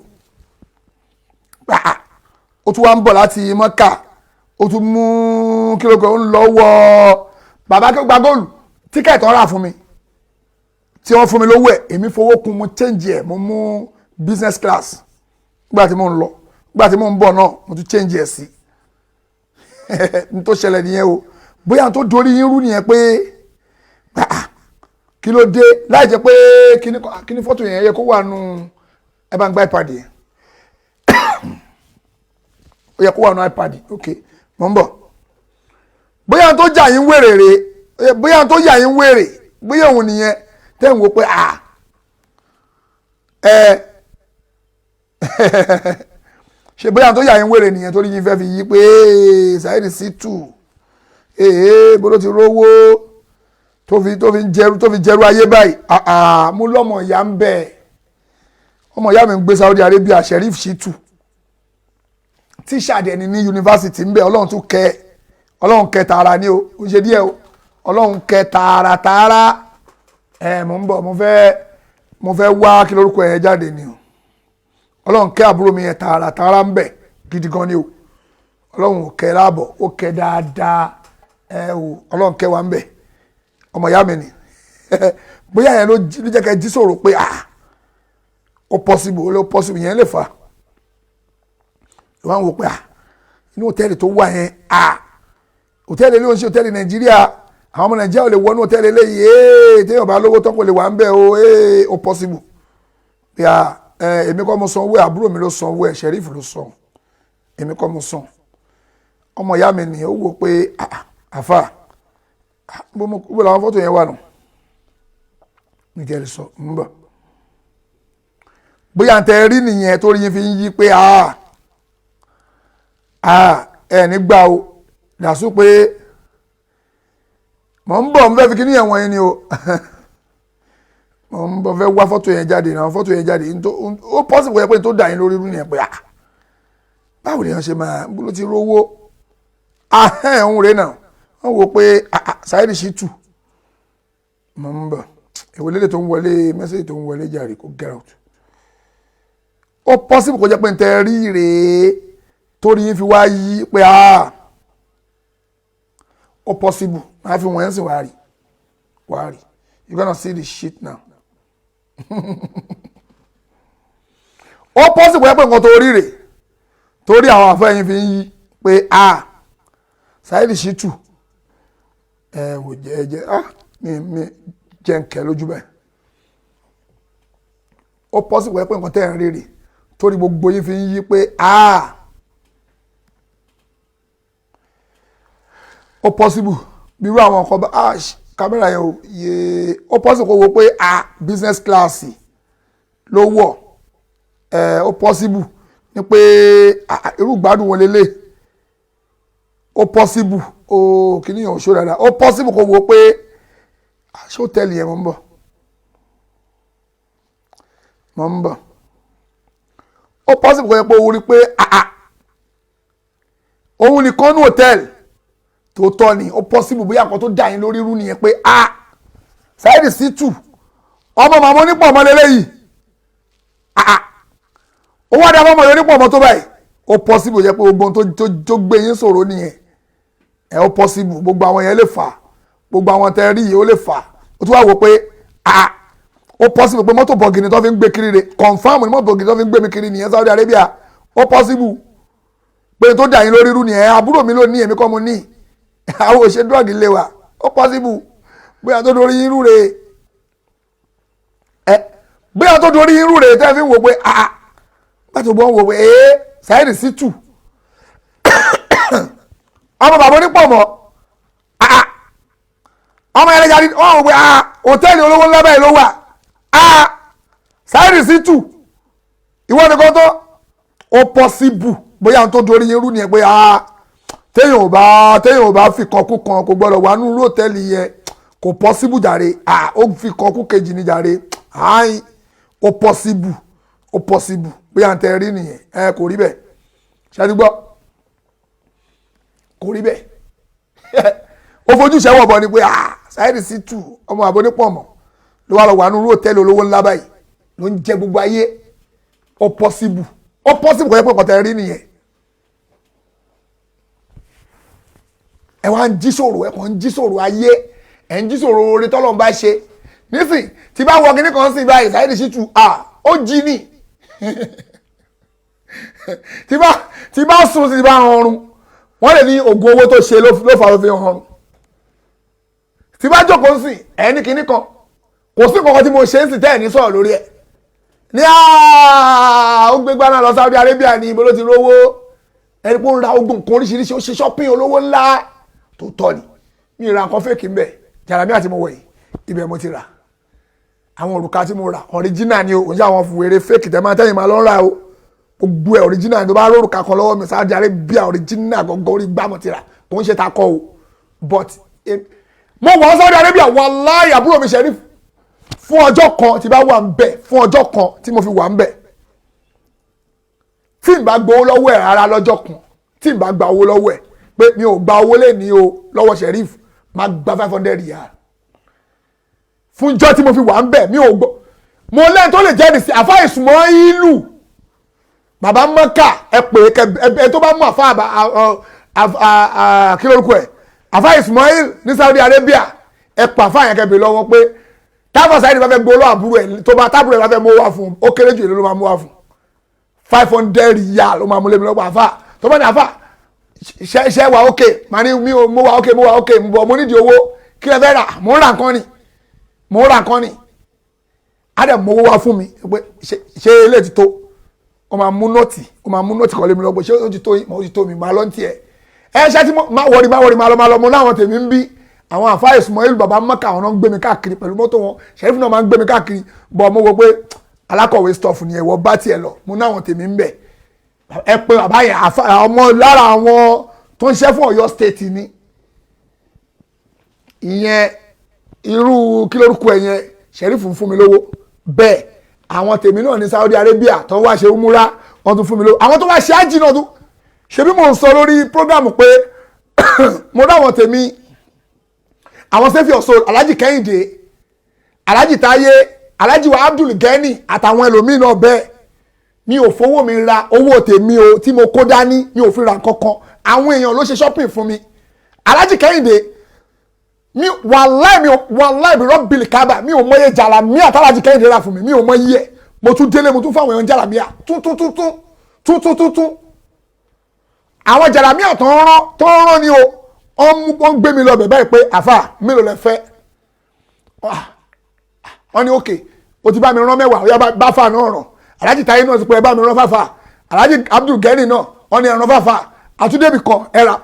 Ó tún wá ń bọ̀ láti Mọ́kà, ó tún mú kílógún ó ń lọ wọ bàbá kí ó gba góòlù. Tíkẹ́ẹ̀tì ọ̀rà fún mi tí wọ́n fún mi lówó ẹ̀, èmi fowó kún, mo change ẹ̀, mo mú business class nígbà tí mo ń lọ. Nígbà tí mo ń bọ̀ náà mo tún change ẹ̀ sí. N tó ṣẹlẹ̀ nìyẹn o. Bóyá tó dorí yín rú nìyẹn pé kí ló dé láì jẹ́ pé kíní fọ́tò yẹn yẹ kó wà nù. Ẹ bá ń gba iPad yẹn, ó yẹ kó wà nù iPad. Ok, mo ń bọ̀. Bóyá tó jà yín wèrè rè, bóyá tó yà yín wèrè, bóyá òun nìyẹn tẹ́ ń wo pé ẹ ṣe, bóyá tó yà yín wèrè nìyẹn torí yín fẹ́ fi yí pé Saheed Shittu bó ló ti rówó tó fi jẹrú ayé báyìí. Mo lọ́mọ ìyá ń bẹ̀, ọmọ ìyá mi ń gbé Saudi Arabia, Sheriff Shittu, tíṣà dẹ̀ ni ní yunifásitì ń bẹ̀. Ọlọ́run tún kẹ́, Ọlọ́run kẹ́ tààrà ni o, ó ṣe díẹ̀ o, Ọlọ́run kẹ́ tààrà tààrà. Mo ń bọ̀, mo fẹ́ wá kí lórúkọ ẹ̀ jáde ni o. Ọlọ́run kẹ́ àbúrò mi yẹn tààrà tààrà ń bẹ̀ gidi gan ni o. Ọlọ́run ò kẹ́ láàbọ̀, ó kẹ́ dáadáa. Ẹ o, Ọlọ́run kẹwàá ń bẹ̀, ọmọ ìyá mi ni. Bóyá yẹn ló jẹ́ kẹ́ jí sọ̀rọ̀ pé ah, ó possible, ó ló possible, yẹn lè fà á. Wọ́n á wò pé ah, inú hòtẹ́ẹ̀lì tó wà yẹn, ah, hòtẹ́ẹ̀lì ilé oúnjẹ, hòtẹ́ẹ̀lì Nàìjíríà, àwọn ọmọ Nàìjíríà ò lè wọnú hòtẹ́ẹ̀lì eléyìí. Ee, téèyàn bá lówó tán kò lè wà ń bẹ̀ o. Ee, ó possible pé ah, ẹ èmi kọ́ mo san owó ẹ̀, àbúrò mi ló san owó ẹ̀, Sheriff ló san, èmi kọ́ mo san. Ọmọ ìyá mi ni ó wò pé ah, àfà, bó làwọn fọ́tò yẹn wà nù ní tẹ́lẹ̀ sọ ń bọ̀. Bóyá tẹ rí nìyẹn tó rí yín fi ń yí pé ah ah, ẹ nígbà o dàsú pé mọ̀ ń bọ̀, ń fẹ́ fi kíní ẹ̀wọ̀n yẹn ni o. Mọ̀ ń bọ̀, fẹ́ wá fọ́tò yẹn jáde náà, fọ́tò yẹn jáde. Ó possible pé tó dà yín lórí irú nìyẹn pé ah, báwo lèèyàn ṣe máa ń bó ti rówó ahẹ́n òun rèé náà. Wọ́n wò pé Saheed Shittu, mọ̀ ń bọ̀, èwo lélẹ̀ tó ń wọlé, message tó ń wọlé jàre, kó get out. Ó possible kó jẹ́ pé n tẹ́ rí rèé torí yín fi wá yí pé ah, ó possible. Máa fi wọ́n ẹ̀ sìn, wàá rí, wàá rí. You gonna see the shit now. Ó possible kó jẹ́ pé nǹkan tó rí rèé torí àwọn àfẹ́yìn fi ń yí pé ah, Saheed Shittu, ẹ wò jẹ ẹ jẹ ah, mi jẹ ń kẹ lójú bẹ́ẹ̀. Ó possible pé nǹkan tẹ́ ẹ̀ ń rèrè torí gbogbo yín fi ń yí pé ah, ó possible bí irú àwọn nǹkan bá ah, kámẹ́rà yẹn ò yé. Ó possible kó wo pé ah, business class ló wọ̀ ẹ̀. Ó possible ní pé irú ìgbádùn wọn lélẹ̀. Ó possible ó kìíní yẹn ò ṣó dáadáa. Ó possible kó wo pé ṣé hòtẹ́ẹ̀lì yẹn, mò ń bọ̀, mò ń bọ̀. Ó possible kó yẹ pé òun rí pé òun nìkan ní hòtẹ́ẹ̀lì tó tọ́ ni. Ó possible bóyá nǹkan tó dà yín lórí irú nìyẹn pé ah, Saheed Shittu, ọmọ màmá onípọ̀ ọmọ lélẹ́yìí, ah, ó wá dá ọmọ yẹn onípọ̀ ọmọ tó báyìí. Ó possible jẹ́ pé gbogbo ohun tó gbé yín sọ̀rọ̀ nìyẹn. Ẹ ó possible gbogbo àwọn yẹn lè fà, gbogbo àwọn tẹ rí yìí ó lè fà. Ó tún wá wò pé ah, ó possible pé mọ́tò bọ̀gìnì tó fi ń gbé kiri rè, confam ni mọ́tò bọ̀gìnì tó fi ń gbé mi kiri nìyẹn Saudi Arabia. Ó possible pé tó dà yín lórí irú nìyẹn. Àbúrò mi ló ní, èmi kọ́ mo ní, àwọn òṣè drug lè wà. Ó possible bóyá tó dorí irú rè ẹ, bóyá tó dorí irú rè tẹ́ fi ń wò pé ah, pàtó bọ́ ń wò pé ee, Saheed Shittu, ọmọ bàbá onípọ̀ mọ́, ah, ọmọ yẹn lẹ́jà ní wọ́n wò pé ah, hòtẹ́ẹ̀lì olówó ńlá báyìí ló wà. Ah, Saheed Shittu, ìwọ nìkan tó. Ó possible bóyá tó dorí irú nìyẹn pé ah, téèyàn ò bá fi kan kú kan kò gbọdọ̀ wà nínú hòtẹ́ẹ̀lì yẹn, kò possible jàre. Ah, ó fi kan kú kejì ní jàre. Ayin, ó possible, ó possible bóyá n tẹ rí nìyẹn. Ẹ kò rí bẹ́ẹ̀, ṣáà gbọ́, kò rí bẹ́ẹ̀. Ó fojú ìṣẹ́wọ̀ bọ̀ ni pé ah, Saheed Shittu, ọmọ àbónípọ̀mọ̀ ló wà lọ wà nínú hòtẹ́ẹ̀lì olówó ńlá báyìí, ló ń jẹ gbogbo ayé. Ó possible, ó possible kò yẹ pé nǹkan tẹ rí nìyẹn. Ẹ wá ń jí sòrò, ẹ kàn ń jí sòrò ayé, ẹ ń jí sòrò oore tọ́lọ́run bá ṣe nísìn. Tí bá wọ kíní kan sí báyìí, Saheed Shittu, ah, ó jí ní tí bá sùn sí, bá ọrùn, wọ́n lè ní oògùn owó tó ṣe ló fà ló fi hàn. Tí bá jókòó sí ẹ ní kíní kan, kò sí kankan tí mo ṣe ń sì tẹ́ ẹ̀ ní sọ̀rọ̀ lórí ẹ̀ ní ó gbé gbaná lọ Saudi Arabia ní ibo ló ti rówó. Ẹni pé ó ń ra ogun nǹkan oríṣiríṣi, ó ṣe shopping olówó ńlá tó tọ́ ni. Mi ra nǹkan fake ń bẹ̀. Jàlámíà àti mo wọ̀ yìí, ibẹ̀ mo ti rà. Àwọn òrùka tí mo rà, original ni o, kò ń ṣe àwọn wèrè fake tẹ́ máa tẹ́yìn máa lọ rà o. Gbogbo ẹ̀ original ni. Tó bá rórùka kan lọ́wọ́ mi, Saudi Arabia original gangan, orí gbá mo ti rà, kò ń ṣe takọ o. But mo wọ̀ Saudi Arabia, wàláhì, àbúrò mi Sheriff, fún ọjọ́ kan tí bá wà ń bẹ̀, fún ọjọ́ kan tí mo fi wà ń bẹ̀, tí n bá gbowó lọ́wọ́ ẹ̀ rárá lọ́jọ́ kan, tí n bá gba owó lọ́wọ́ ẹ̀ pé mi ò gba owó lé ní o lọ́wọ́ Sheriff, máa gba 500 riyal fún jọ́ tí mo fi wà ń bẹ̀. Mi ò gbọ́, mo lẹ́yìn tó lè jẹ́rìí sí àfa ìsúnmọ́ ìlú bàbá mọ́kà. Ẹ pè é, ẹ tó bá mú àfa kí lórúkọ ẹ. Àfa Ismail ní Saudi Arabia, ẹ pa àfa yẹn kẹbìrì lọ́wọ́ pé táfà Saheed bá fẹ́ gbowó àbúrò ẹ̀, tó bá tábúrò ẹ̀ bá fẹ́ mú wá fún un, ó kéré jù, èlò ló máa mú wá fún un? 500 riyal ló máa mú lémi lọ́gbà. Àfa tó bá ní àfa ṣe wà ókè, màá ní mi ò mo wà ókè, mo wà ókè, mo bọ̀, mo nídìí owó, kí lẹ fẹ́ rà? Mò ń ra nǹkan ni, mò ń ra nǹkan ni. Á dẹ̀ mọ owó wá fún mi pé ṣé ilé ti tó. Ó máa mú note, ó máa mú note kọ́ lémi lọ́gbọ̀n. Ṣé ó ti tó yín? Ó ti tó mi, máa lọ ní tiẹ̀. Ẹ ṣe tí mo má worry, má worry, má lọ, má lọ. Mo láwọn tèmi ń bí, àwọn àfa Ismail baba Maka, àwọn náà ń gbé mi káàkiri pẹ̀lú mọ́tò wọn. Sheriff náà máa ń gbé mi káàkiri bọ̀. Mo wò pé alákọ̀wé stuff ni ẹ̀wọ̀ bá tiẹ̀ lọ. Mo náwọn tèmi ń bẹ̀. Ẹ pé bàbá yẹn, àfa ọmọ lára àwọn tó ń ṣe fún Ọ̀yọ́ State ni ìyẹn. Irú kí lórúkọ ẹ yẹn? Sheriff ń fún mi lówó bẹ́ẹ̀. Àwọn tèmi náà ní Saudi Arabia tó ń wá ṣe umura, wọ́n tún fún mi lówó. Àwọn tó wá ṣe ájì náà tún ṣebí. Mò ń sọ lórí program pé mo dáwọn tèmi, àwọn Save Your Soul, Alhaji Kẹ́hìndé, Alhaji Táyé, Alhaji wa Abdul Gani àtàwọn ẹlòmíín náà bẹ́ẹ̀. Mi ò fowó mi ra owó tèmi o tí mo kó dání, mi ò fi ra nǹkan kan. Àwọn èèyàn ló ṣe shopping fún mi. Alhaji Kẹ́hìndé mi, wàláì, mi ò, wàláì, mi rọ́bìlì kábà, mi ò mọye jàlámíà tàlájì Kẹ́hìndé rà fún mi. Mi ò mọye ẹ̀. Mo tún délé, mo tún fáwọn èèyàn jàlámíà tuntun tuntun tuntun tuntun. Àwọn jàlámíà tó ń rán, tó ń rán ni o. Wọ́n mú, wọ́n gbé mi lọ bẹ̀ báyìí pé àfà, mélòó lẹ fẹ́? Wọ́n ní òkè, o ti bá mi rán 10, ó yá, bá fà náà ràn. Alhaji Táyé náà ti pé ẹ bá mi rán fàfà. Alhaji Abdul Gani náà, wọ́n ní ẹ rán fàfà. Àtúndébì kan ẹ rà.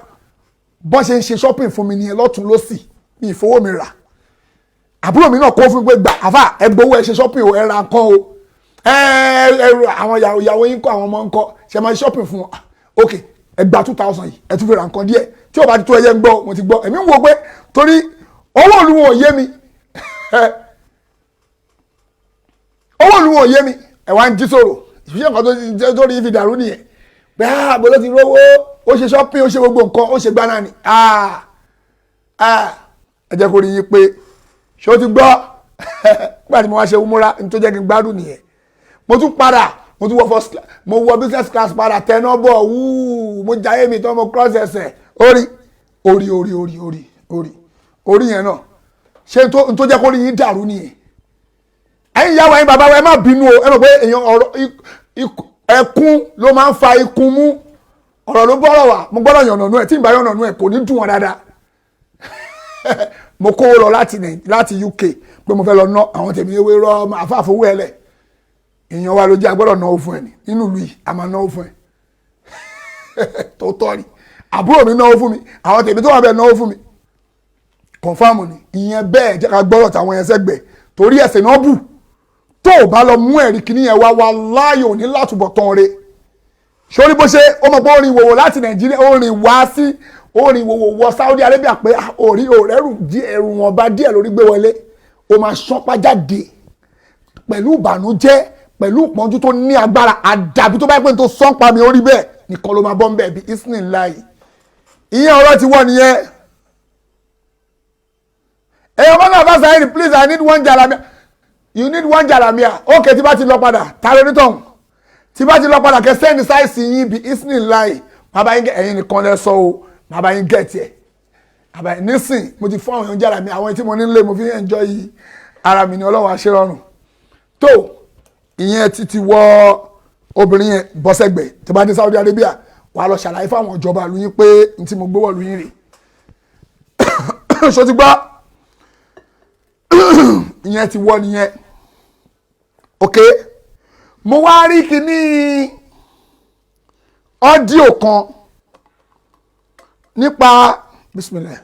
Bọ́n ṣe ń ṣe shopping fún mi nìyẹn lọ́tún lọ́sì. Mi ìfowó mi rà. Àbúrò mi náà kó fún mi pé gbà àfà, ẹ gbowó, ẹ ṣe shopping o, ẹ ra nǹkan o. Ẹ ẹ àwọn ìyàwó yín kọ́, àwọn ọmọ ńkọ́, ṣe máa ṣe shopping fún wọn? Ok, ẹ gba 2,000 yìí, ẹ tún fi ra nǹkan díẹ̀. Tí o bá ti tó, ẹyẹ ń gbọ́. Mo ti gbọ́. Èmi ń wo pé torí owó ìlú wọn ò yé mi, owó ìlú wọn ò yé mi. Ẹ wá ń jí sòrò ìṣiṣẹ́ nǹkan tó tó rí fi dàrú nìyẹn pé ah, bó ló ti rówó, ó ṣe shopping, ó ṣe gbogbo nǹkan, ó ṣe gbaná ni. Ah ah, ẹ jẹ́ kó rí yín pé ṣé o ti gbọ́. Nígbà tí mo wá ṣe umura ní tó jẹ́ kí n gbádùn nìyẹn. Mo tún padà, mo tún wọ first class, mo wọ business class padà, tẹná bọ̀ wúù, mo jayé mi tán, mo cross ẹsẹ̀ orí orí orí orí orí orí orí yẹn náà. Ṣé n tó jẹ́ kó rí yín dàrú nìyẹn. Ẹ̀yin ìyá wa, ẹ̀yin bàbá wa, ẹ má bínú o. Ẹ mọ̀ pé èèyàn ọ̀rọ̀ ẹkún ló máa ń fa ikun mú. Ọ̀rọ̀ ló bọ́rọ̀ wá, mo gbọ́dọ̀ yànnànú ẹ̀. Tí n bá yànnànú ẹ̀, kò ní dùn wọn dáadáa. Mo kówó lọ láti UK pé mo fẹ́ lọ ná. Àwọn tèmi ewé rọ àfáàfowó ẹ lẹ̀. Èèyàn wa ló jẹ́, agbọ́dọ̀ náwó fún ẹ ní nínú ìlú yìí, a máa náwó fún ẹ tó tọ́ ni. Àbúrò mi náwó fún mi, àwọn tèmi tó wà bẹ́ẹ̀ náwó fún mi. Confirm ni ìyẹn bẹ́ẹ̀. Jẹ́ ká gbọ́rọ̀ tàwọn yẹn sẹ́gbẹ̀ẹ́ torí ẹ̀sìn náà bù. Tó o bá lọ mú ẹ̀rí kìíní yẹn wá, wá láàyò ní látúbọ̀ tán re sórí bó ṣe. Ó mọ̀ pé ó rìn wòwò láti Nàìjíríà, ó rìn wá sí, ó rìn wòwò wọ Saudi Arabia pé orí òrẹ́rù ẹrù wọn bá díẹ̀ lórí gbé wọlé. Ó máa ṣánpá jáde pẹ̀lú ìbànújẹ́, pẹ̀lú ìpọ́njú tó ní agbára. Àdàbí tó bá pẹ́ tó sọ́npa mi orí bẹ́ẹ̀ nìkan ló máa bọ́ ń bẹ̀ bí isnin láàyè. Ìyẹn ọ̀rọ̀ ti wọ̀ nìyẹn. Èèyàn bá náà bá Saheed, please, I need one jalamiya. You need one jalamiya? Ok, tí bá ti lọ padà, ta ló nítọ̀hún? Tí bá ti lọ padà, kẹ send size yín bí isnin láàyè. Bàbá yín, ẹ̀yin nìkan lẹ sọ o, bàbá yín get ẹ̀. Bàbá yín nísìn, mo ti fún àwọn èèyàn jalamiya. Àwọn tí mo ní lé, mo fi ń enjoy ara mi ní. Ọlọ́run àṣerọrùn tó. Ìyẹn títí wọ obìnrin yẹn bọ́sẹ̀gbẹ̀. Tó bá dé Saudi Arabia, wàá lọ ṣàlàyé fáwọn ìjọba ìlú yín pé n tí mo gbé wọ̀lú yín rè. Ṣó ti gbọ́? Ìyẹn ti wọ nìyẹn. Ok, mo wá rí kíní audio kan nípa bismillah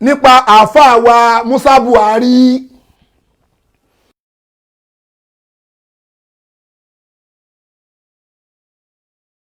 nípa àáfàá wa Musa Buhari.